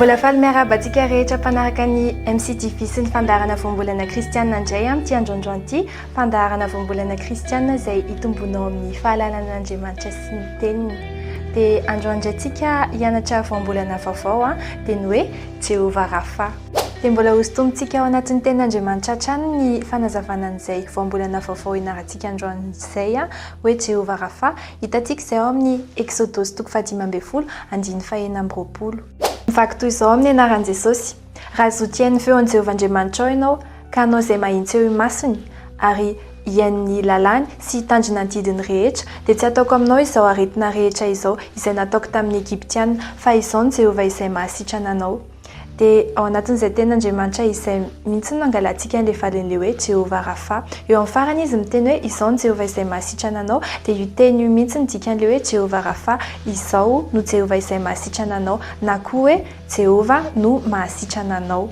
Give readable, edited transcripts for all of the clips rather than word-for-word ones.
Mbola faly miarahaba antsika rehetra mpanaraka ny MCTV sy ny fandaharana voambolana kristianina indray amin'ity androandroany ity, fandaharana voambolana kristianina izay hitombonao amin'ny fahalalana an'Andriamanitra sy ny teniny. Dia androany indray tsika hianatra voambolana vaovao dia ny hoe Jehovah Rapha. Dia mbola hosintomintsika ao anatin'ny tenin'Andriamanitra hatrany ny fanazavana an'izay voambolana vaovao ianarantsika androany izay hoe Jehovah Rapha. Hitantsika izay ao amin'ny Eksodosy toko fahadimy ambin'ny folo, andininy fahenina amby roapolo. Mivaky toy izao amin'ny anaran'i Jesosy, Raha zoto hihaino ny feon'i Jehovah Andriamanitrao ianao, ka hanao izay mahitsy eo imasony, ary hihaino ny lalàny sy hitandrina ny didiny rehetra, dia tsy hataoko aminao izao aretina rehetra izao izay nataoko tamin'ny Egyptiana, fa izao no Jehovah izay mahasitrana anao. Dia ao anatin'izay tenin'Andriamanitra izay mihitsy no nangalantsika an'ilay valin'ilay hoe Jehovah Rapha. Eo amin'ny farany izy miteny hoe izao no Jehovah izay mahasitrana anao, dia io teny io mihitsy no dikan'ilay hoe Jehovah Rapha, izao no Jehovah izay mahasitrana anao, na koa hoe Jehovah no mahasitrana anao.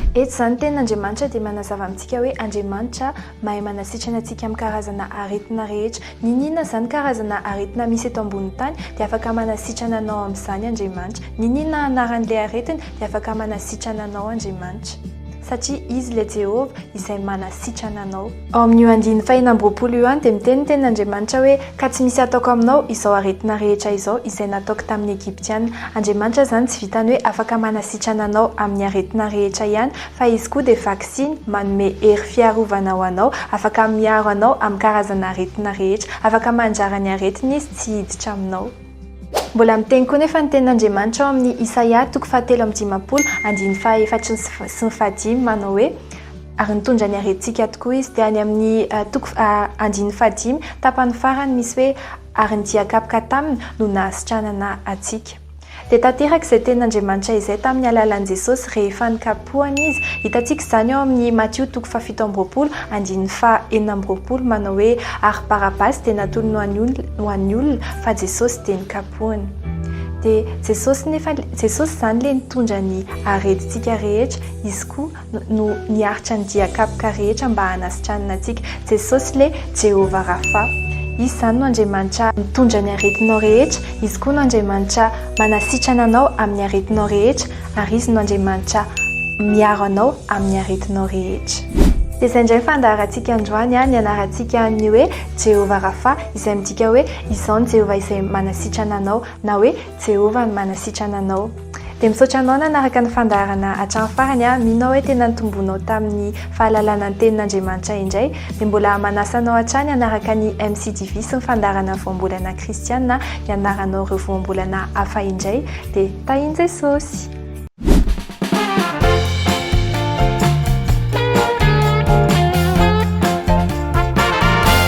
Eto izany ny tenin'Andriamanitra dia manazava amintsika hoe Andriamanitra mahay manasitrana antsika amin'ny karazana aretina rehetra. N'inon'inona izany karazana aretina misy eto ambonin'ny tany dia afaka manasitrana anao amin'izany Andriamanitra. N'inon'inona anaran'ilay aretina dia afaka manasitrana anao Andriamanitra. Satria Izy ilay Jehovah izay manasitrana anao. Ao amin'io andininy fahenina amby roapolo io ihany dia miteny ny tenin'Andriamanitra hoe, Ka tsy misy hataoko aminao izao aretina rehetra izao izay nataoko tamin'ny Egyptiana. Andriamanitra izany tsy vitan'ny hoe afaka manasitrana anao amin'ny aretina rehetra ihany fa Izy koa dia vaksiny manome hery fiarovana ho anao, afaka miaro anao amin'ny karazana aretina rehetra, afaka mandrara ny aretina Izy tsy hiditra aminao. Mbola miteny koa nefa ny tenin'Andriamanitra ao amin'ny Isaia toko fahatelo amby dimampolo andininy fahaefatry sy ny fahadimy manao hoe, Ary nitondra ny aretintsika tokoa Izy. Dia any amin'ny toko andininy fahadimy tapany farany misy hoe, Ary ny dian-kapoka taminy no nahasitranana antsika. Dia tanteraka izay tenin'Andriamanitra izay tamin'ny alalan'i Jesosy rehefa nikapohana Izy. Hitantsika izany ao amin'ny Matio toko fahafito amby roapolo andininy faha enina amby roapolo manao hoe, Ary Barabasy dia natolony ho an'ny olona, fa Jesosy dia nikapohana. Dia Jesosy nefa, Jesosy izany ilay nitondra ny aretintsika rehetra, Izy koa no niaritra ny dian-kapoka rehetra mba hanasitranana antsika. Jesosy ilay Jehovah Rapha. Izy izany no Andriamanitra mitondra ny aretinao rehetra, Izy koa no Andriamanitra manasitrana anao amin'ny aretinao rehetra, ary Izy no Andriamanitra miaro anao amin'ny aretinao rehetra. Dia izay indray ny fandaharantsika androany, nianarantsika ny hoe Jehovah Rapha, izay midika hoe Izao no Jehovah izay manasitrana anao, na hoe Jehovah no manasitrana anao. Dia misaotra anao nanaraka ny fandaharana hatramin'ny farany aho. Mino aho hoe tena nitombonao tamin'ny fahalalana ny tenin'Andriamanitra indray. Dia mbola manasa anao hatrany hanaraka ny MCDV sy ny fandaharana voambolana kristiana hianaranao ireo voambolana hafa indray. Dia tahin'i Jesosy.